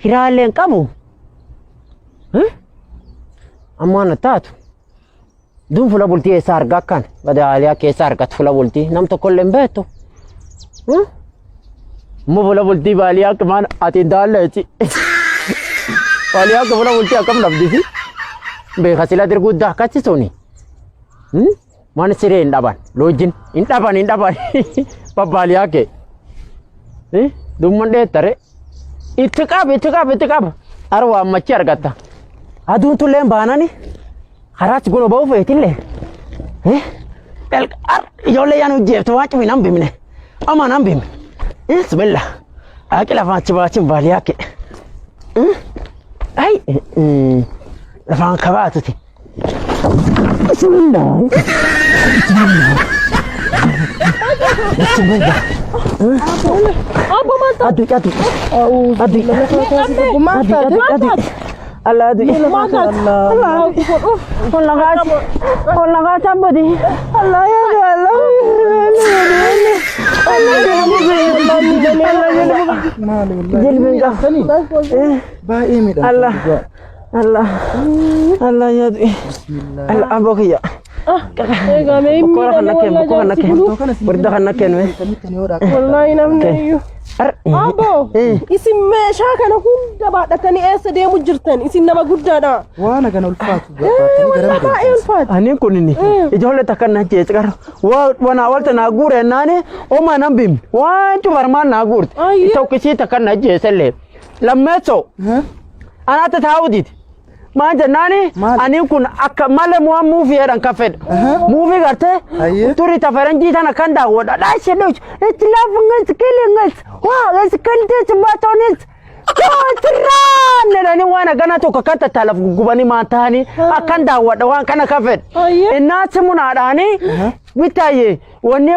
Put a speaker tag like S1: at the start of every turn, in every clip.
S1: Kiraallee hin qabu. Amma waan taatu. Duun fula bultii eessaa argaa akkan badaaliyaa keessa argatu fula bultii nam tokkollee hin beektu. Immoo fula bultii baaliyaa akka maan ati hin taalleechi. Baaliyaa akka fula bultii akkam dhabdisi. Beeka sila dirguddaa akkasi suni. Mana siree hin dhaban loojin hin dhaban hin dhaban babbaaliyaa kee. Dumman dheettare. Itti qabi itti qabi itti qabi. Arwa ammachi argatta. Aduun tulleen baanani karaatti gola ba'uu feetillee. Ijoollee yaan hojjeeftu waan cufin nan bimne. Ama nan bimne. Bismillah. Aqi lafaan achi baachin baaliyaa kee. Ay lafaan kabaatuti. Bismillah. Bismillah. Bismillah.
S2: Abbo maal taate?
S1: Adu adu. Adu.
S2: Maal taate?
S1: Adu adu. Allah adu.
S2: Maal taate?
S1: Allah. Olagaas. Olagaas abbodi. Allah ya Allah. Allah Jilbeen
S3: Baay'ee miidhamtu.
S1: Allah. Allah. Allah ya du'e. Allah aboo kiyya.
S2: Egaa mee hin
S1: Bokkora kan
S2: miidhame
S1: nakkeen
S2: wallaahi
S1: bokkora kan
S2: jaarsi
S1: nakkeen.
S2: kunuu.
S1: Warda kan nakkeen wee.
S2: Wallaahi namni iyyuu. Abbo isin meeshaa kana hunda baadhatanii eessa deemu jirtan? Isin nama guddaadha.
S3: Waan hagana ulfaatu baatanii gara
S2: Wallaahi baay'ee ulfaata.
S1: Ani kun inni ijoollee takka na jees qara. Wana walta naa guure naani oma nan bim. Waan cufarmaan naa guurte.
S2: Ayyee.
S1: Tokkisii takka na jeesellee. Lammeessoo. Anaatti taa'uu didi. Maal jennaani
S3: Maal?
S1: ani kun akka malee mu'aan muufii jedhan kan fedha. Muufii gartee
S3: Ayyee.
S1: turi ta faranjii tana kan daawwadha. Dhaashe dhoch it's loving it's killing it's waa it's killed it's button it's Tiraan jedhanii waan akkana tokko akka tattaalaf guggubanii maan ta'anii akkan daawwadha waan kana kan fedha.
S2: Ayyee.
S1: Innaas munaadhaanii bitaayyee wanni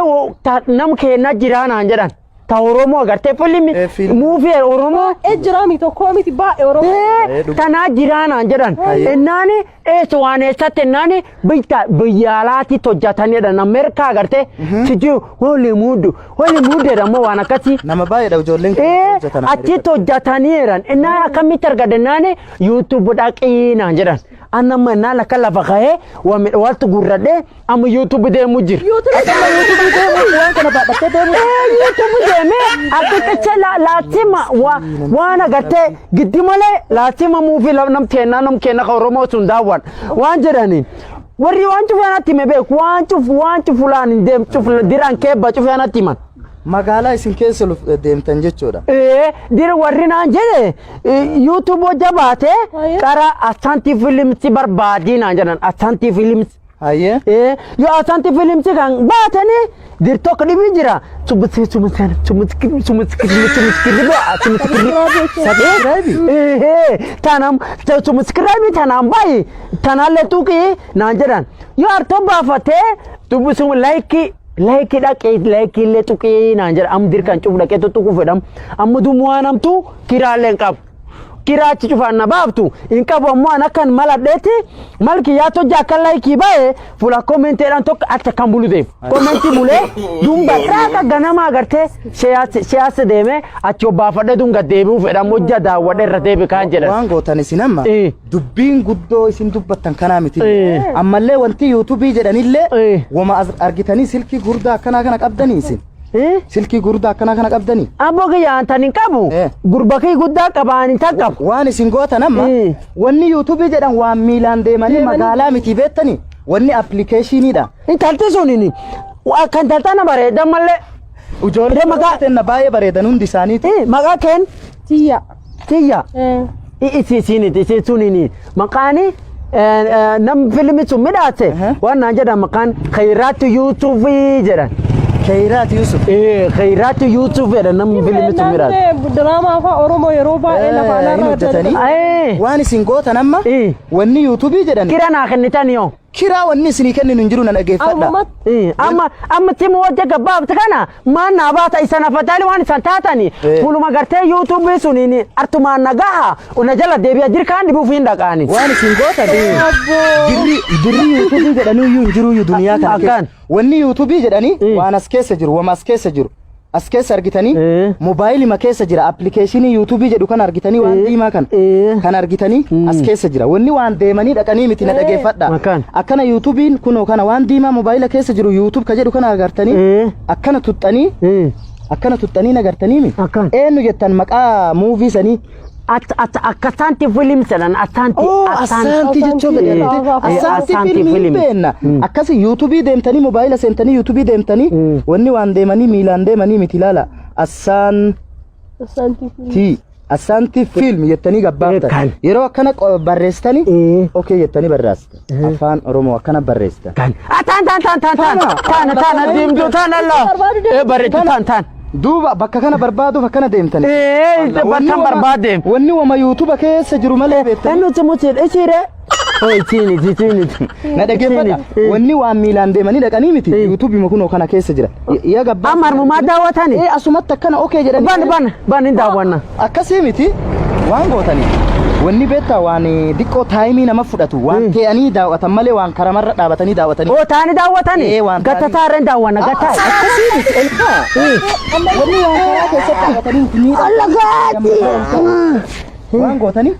S1: nam keenna jiraanaan jedhan. Ta Oromoo agartee filmi
S3: Eh, fiilmii.
S1: muufii Oromoo
S2: Baay'ee jira miti tokkoo miti baay'ee Oromoo.
S1: Eh, tanaa jiraanaan jedhan. Innaani eessa waan eessatti innaani biyya biyya alaatti hojjetanidha. Ameerikaa agartee sijuu Hollywood Hollywood jedhamu waan akkasii.
S3: Nama baay'eedha ijoolleen kun
S1: Eh,
S3: hojjetan.
S1: achitti hojjetaniiran. Innaan akkamitti argate innaani YouTube dhaqii naan jedhan. Anna amma innaan akka lafa ka'ee waltu gurradhee amma YouTube deemu jira.
S3: YouTube deemu waan kana baadhattee deemu.
S1: YouTube deemee akka qacha laatima waan agartee giddi malee laatima muufii nam kennaa nam kenna ka Oromoo sun daawwan waan jedhaniin. Warri waan cufu anatti hime beeku waan cufu waan cufu laan hin deem cufu diraan keebba cufu anatti himan.
S3: Magaalaa isin keessa deemtan jechuudha.
S1: Ee dira warri naan jedhe YouTube hojja baate qara Asanti Films barbaadii naan jedhan Asanti Films.
S3: Hayyee.
S1: Ee yoo Asanti Films kan baatanii dir tokko dhibi jira. Subscribe subscribe subscribe subscribe subscribe
S3: Subscribe.
S1: Ee tanam subscribe tanaan bayi tanaallee tuqii naan jedhan yoo artoo baafatee dubbisuun like like dhaqee like illee tuqii naan jedhan amma dirqan cufu dhaqee tuttuquu fedham amma dumu waan hamtuu kiraallee hin qabu. Kiraa achi cufaan na baaftu hin qabu ammoo an akkan maladheetti malki yaa tojja akka like ba'e fuula commenteedhaan tokko achi akkan bulu deemu. Comment bulee dumba raaqa ganama agartee siyaasa deemee achi obbaafadhee dun gad deebi'uu fedha hojja daawwadhe irra deebi kaan jedhan.
S3: Waan gootan isin amma
S1: Eh.
S3: dubbiin guddoo isin dubbattan kanaa miti.
S1: Eh.
S3: Ammallee wanti YouTubeii jedhanillee
S1: Eh.
S3: wama as argitanii silkii gurdaa akkanaa kana qabdanii isin.
S1: Eh?
S3: Silkii gurdaa akkanaa kana qabdanii.
S1: Abbo kiyya antan hin qabu.
S3: Eh.
S1: Gurba kiyya guddaa qaba ani tan qabu.
S3: Waan isin gootan amma
S1: Eh.
S3: wanni YouTubeii jedhan waan miilaan deemanii magaalaa miti beektanii wanni applicationiidha.
S1: Intalti sun kan taltana bareeda mallee.
S3: Ijoollee
S1: Maqaa-
S3: tenna baay'ee bareedan hundi isaaniitu.
S1: Eh, maqaa keen
S2: Tiyya.
S1: tiyya.
S2: Eh.
S1: Isi isiiniti isin sunini maqaani nam filmi sun midhaase waan naan jedhan maqaan Khayraatu Yuusufii jedhan.
S3: Khayraat Yusuf.
S1: Eh, Khayraatu Yuusuf jedhan nam filmi sun midhaase.
S2: Naannoo diraamaa afaan Oromoo yeroo baay'ee lafa
S3: Hin
S2: alaarraa
S3: hojjetanii.
S1: Eh,
S3: Waan isin gootan amma
S1: Eh.
S3: wanni YouTubeii jedhan
S1: kira naa kennitan yoo.
S3: Kiraa wanni isinii kenninu hin jiru nan dhageeffadha.
S2: Ammatti
S1: Eh, amma amma timu hojja gabbaabte kana maan naa baata isan afadhali waan isan taatani
S3: Eh.
S1: fuluma gartee YouTubeii suniin artumaan nagaha una jala deebi'a jirkaan dhibuuf hin dhaqaani.
S3: Waan isin gootan dirri dirri YouTubeii jedhanii iyyuu hin jiru iyyuu duniyaa kana keessa.
S1: Akkaan.
S3: Wanni YouTubeii jedhanii
S1: Eh.
S3: waan as keessa jiru wama as keessa jiru. As keessa argitanii
S1: Eh.
S3: moobaayilima keessa jira appilikeeshinii yuutuubii jedhu kan argitanii waan
S1: Eh.
S3: diimaa kana
S1: Eh.
S3: kan argitanii as keessa jira. Wanni waan deemanii dhaqanii miti na dhageeffadha.
S1: Makaan.
S3: Akkana yuutuubiin kunoo kana waan diimaa moobaayila keessa jiru yuutuub ka jedhu kana agartanii
S1: Eh.
S3: akkana tuxxanii
S1: Eh.
S3: akkana tuxxanii nagartanii mi?
S1: Akkan.
S3: Eenyu jettan maqaa muuvii sanii?
S1: At at akkasaanti film jedhan asaanti.
S3: Oh, asaanti jechuun
S2: Eh,
S3: fedhe. Asaanti
S1: Asaanti
S3: fiilmii
S1: film.
S3: beenna. Akkasi yuutuubii deemtanii moobaayila seentanii yuutuubii deemtanii
S1: Mm.
S3: wanni waan deemanii miilaan deemanii miti ilaala. Asaantii
S2: Asaantii.
S3: asaanti fiilm jettanii
S1: Kan.
S3: gabbaaftan. Yeroo akkana barreessitanii
S1: Eh.
S3: okee jettanii barreessitan. Afaan Oromoo akkana barreessitan.
S1: Kan. Ah, taan taan taan taan taan.
S3: Tana.
S1: Taan taan diimtuu taan alla. Eh, bareedu taan taan.
S3: Duuba bakka kana barbaaduuf akkana deemtanii.
S1: Eh, bakka barbaade.
S3: Wanni wama yuutuuba keessa jiru malee beektanii.
S1: Eenyu cimuuti isiire. Oh, isiiniti isiiniti.
S3: Na dhaggeeffadha. Wanni waan miilaan deemanii dhaqanii miti. Yuutuubii kunoo kana keessa jira. Yaa gabbaa.
S1: Amma harmumaa daawwatani.
S3: Ee asumatti akkana okee jedhanii.
S1: Ban ban ban hin daawwanna.
S3: Akkasii miti waan gootanii. Wanni beektaa waan diqqoo taayimii nama fudhatu waan tee'anii daawwatan malee waan karamarra dhaabatanii daawwatanii.
S1: Oo taani daawwatani.
S3: Eh, waan
S1: Gatta
S3: taanii.
S1: taareen daawwanna gatta.
S3: Akkasii miti elkaa. Wanni waan karaa keessatti daawwatanii miidhaa. Waan gootanii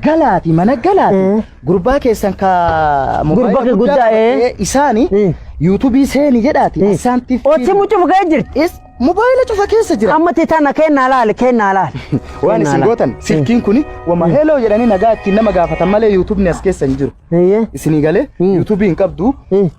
S3: galaati mana galaati gurbaa keessan ka
S1: Gurbaa kee guddaa, eh.
S3: isaani
S1: Eh.
S3: yuutuubii seeni jedhaati asaanti
S1: Ooti mucuma kee jirti.
S3: is mobaayila cufa keessa jira.
S1: Amma tana kennaa laali kennaa laali.
S3: Waan isin gootan silkiin kuni wama heloo jedhanii nagaa ittiin nama gaafatan malee yuutuubni as keessa hin jiru. Isinii galee yuutuubii hin qabdu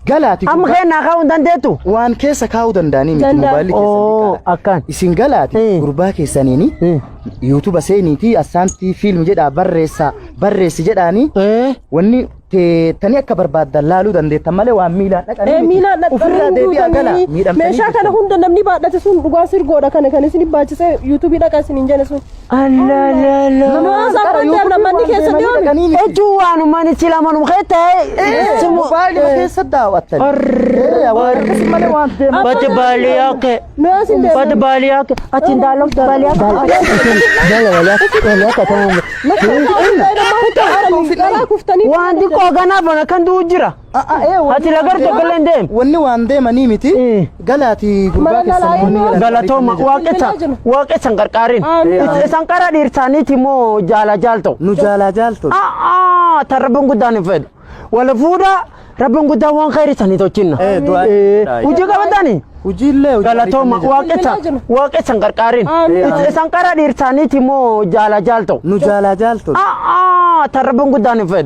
S3: galaati
S1: Amma kennaa kaa'uu hin dandeettu.
S3: waan keessa kaa'uu danda'anii miti
S2: Danda'a.
S3: mobaayilli keessa
S1: Oo
S3: ni kaa'an.
S1: akkaan.
S3: Isin galaati
S1: Eh.
S3: gurbaa keessaniini
S1: Eh.
S3: yuutuuba seeniitii asaantii fiilm jedhaa barreessaa barreessi jedhaanii
S1: Eh.
S3: wanni teettanii akka barbaaddan laaluu dandeettan malee waan miilaan dhaqanii
S2: Eh,
S3: miti.
S2: miilaan
S3: Ofirraa
S2: dhaqanii
S3: deebi'aa gala
S2: duutanii
S3: miidhamtanii
S2: meeshaa kana
S3: jirtan.
S2: hunda namni baadhate sun dhugaa sirgoodha kana kan isin baachisee yuutuubii dhaqa isin hin jenne sun.
S1: Alalaala.
S2: Nama
S3: Qara
S2: saffan
S3: yuutuubii
S2: deemna manni
S3: waan
S2: keessa
S3: deemanii
S2: deemi.
S3: dhaqanii miti.
S1: Ejuu waanuma ni sila manuma kee ta'e.
S3: Mobaayilii keessa daawwattan. Waan akkasii malee waan deeman.
S1: Bati baaliyaa kee.
S2: Nuyi as hin
S1: Bati
S2: deemna.
S1: baaliyaa kee. Ati ndaalo baaliyaa kee. Dala baaliyaa kee. Baaliyaa kee ta'uu.
S2: Karaa kuftanii.
S1: Waan xiqqoo ganaa bana kan du'u jira. Ati lagar tokko illee hin deemu.
S3: Wanni waan deemanii miti.
S1: Eh.
S3: Galaati gurbaa
S2: Mana
S3: keessan
S2: lalaa
S3: wanni
S2: inni
S3: galan
S1: Galatooma waaqessa waaqessa hin qarqaarin.
S2: Amiin.
S1: Isan qara dhiirsaaniiti immoo jaala jaalto.
S3: Nu jaalaa jaaltu.
S1: Aa tan rabbiin guddaan hin fedhu. Wal fuudha rabbiin guddaan waan khayri sanii tolchinna.
S3: Eh, du'aa.
S1: Hojii qabatanii.
S3: Hojiillee hojii
S1: Galatooma waaqessa waaqessa hin qarqaarin.
S2: Amiin.
S1: Isan qara dhiirsaaniiti immoo jaala jaalto.
S3: Nu jaalaa jaaltu.
S1: Aa tan rabbiin guddaan hin fedhu.